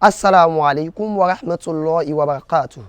Asalaamu alaykum wa rahmatulahi wa barakatuh.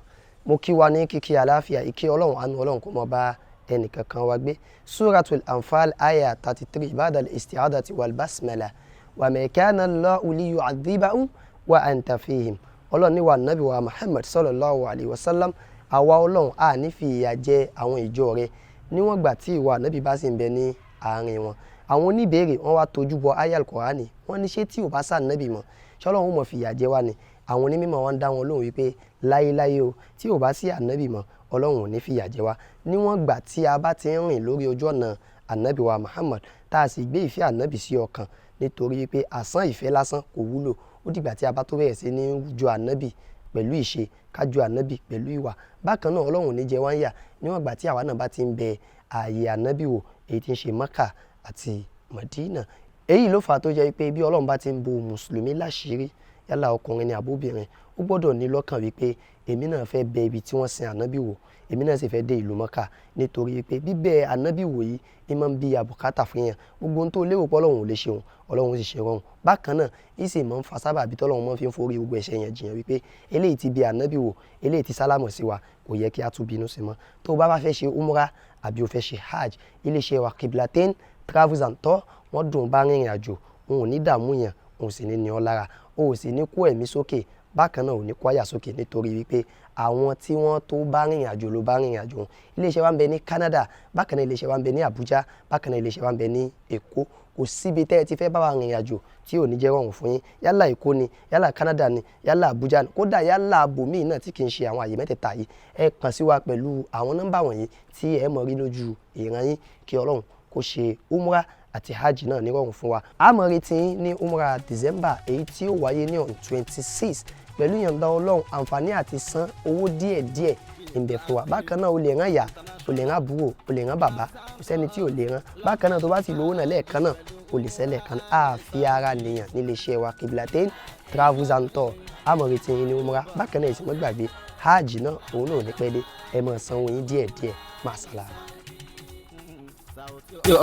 Mo kí wa ní kíkí àlàáfíà, ìkí Ọlọ́run, àánú Ọlọ́run kó mọ bá ẹnìkankan wa gbé. Suratul Anfal aya 33, ibadal isti'adati wal basmala. Wa ma kana Allahu liyu'adhibahum wa anta fihim. Ọlọ́run ní wa Nábì wa Muhammad sallallahu alayhi wa sallam, àwa Ọlọ́run a ní fi ìyà jẹ àwọn ìjọ rẹ níwọ̀n gbà tí ìwà Nábì bá sì ń bẹ ní àárín wọn. Àwọn oníbèèrè wọ́n wá tójú bọ aya Al-Qur'ani, wọ́n ní ṣé tí ò bá sà Nábì mọ́, ṣọlọ́run ó mọ̀ fi ìyà jẹ wá ni? Àwọn onímọ̀ wọn ń dá wọn lóhùn wípé láyéláyé o, tí ò bá sí ànábì mọ́, Ọlọ́run ò ní fìyà jẹ wá níwọ̀n gbà tí a bá ti ń rìn lórí ojú ọ̀nà ànábì wa Muhammad, tá a sì gbé ìfẹ́ ànábì sí ọkàn, nítorí wípé àsán ìfẹ́ lásán kò wúlò. Ó dìgbà tí a bá tó bẹ̀rẹ̀ sí ní jọ ànábì pẹ̀lú ìṣe, ká jọ ànábì pẹ̀lú ìwà. Bákan náà, Ọlọ́run ò ní jẹ wá ń yà níwọ̀n gbà tí àwa náà bá ti ń bẹ ààyè ànábì wò, èyí tí ń ṣe Mọ́kà àti Mọ̀dínà. Èyí ló fà á tó jẹ́ pé bí Ọlọ́run bá ti ń bo mùsùlùmí láṣìírí, yálà ọkùnrin ni àbóbìnrin, ó gbọ́dọ̀ ní lọ́kàn wípé èmi náà fẹ́ bẹ ibi tí wọ́n sin ànábì wò, èmi náà sì fẹ́ dé ìlú Mọ́kà, nítorí pé bíbẹ ànábì wò yìí ní máa ń bí àbùkátà fún yàn. Gbogbo ohun tó lérò pé Ọlọ́run ò lè ṣe òun, Ọlọ́run sì ṣe rọrùn. Bákan náà, yìí sì máa ń fa sábàbí tọ́lọ́run máa fi ń forí gbogbo ẹ̀ṣẹ̀ yẹn jiyàn wípé eléyìí ti bí ànábì wò, eléyìí ti sálámọ̀ sí wa, kò yẹ kí a tún bínú sí mọ́. Tó o bá fẹ́ ṣe umrah àbí o fẹ́ ṣe hajj, iléeṣẹ́ wa Qiblatain Travels and Tour, wọ́n dùn bá rìnrìn àjò, òun ò ní dààmú yàn, òun sì ní ní ọ lára, o ò sì ní kó ẹ̀mí sókè. Bákan náà, ò ní kó àyà sókè, nítorí wípé àwọn tí wọ́n tó bá rìnrìn àjò ló bá rìnrìn àjò wọn. Iléeṣẹ́ wa ń bẹ ní Canada, bákan náà iléeṣẹ́ wa ń bẹ ní Abuja, bákan náà iléeṣẹ́ wa ń bẹ ní Èkó. Kò síbi tẹ́ ẹ ti fẹ́ bá wa rìnrìn àjò tí ò ní jẹ́ rọrùn fún yín, yálà Èkó ni, yálà Canada ni, yálà Abuja ni, kódà yálà abòmíì náà tí kì í ṣe àwọn àyè mẹ́tẹ̀ẹ̀ta yìí. Ẹ kàn sí wa pẹ̀lú àwọn nọ́mbà wọ̀nyí tí ẹ mọ̀ rí lójú ìran yín, kí Ọlọ́run kó ṣe umrah àti hajj náà nírọ̀rùn fún wa. A máa retí yín ní umrah December, èyí tí ó wáyé ní on 26 pẹ̀lú ìyọ̀ǹda Ọlọ́run. Àǹfààní àti san owó díẹ̀díẹ̀ ń bẹ fún wa. Bákan náà, o lè rán ìyá, o lè rán àbúrò, o lè rán bàbá, kò sẹ́ni tí ò lè rán. Bákan náà, tó bá sì lówó náà lẹ́ẹ̀kan náà, o lè sẹ́lẹ̀ kan náà. A fi ara nìyàn nílé iṣẹ́ wa Qiblatain Travels and Tour. A máa retí yín ní umrah. Bákan náà, ìsìnkú gbàgbé hajj náà, òun náà ò ní pẹ́ dé. Ẹ máa sanwó yín díẹ̀díẹ̀. Máa sàlámà.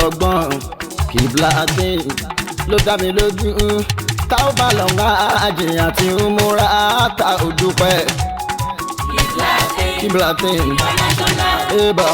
Ọgbọ́n Qiblatain ló dá mi lójú, tá ó bá lọ ń àjìn àti ń múra tá ò dúpẹ́. Qiblatain ébà.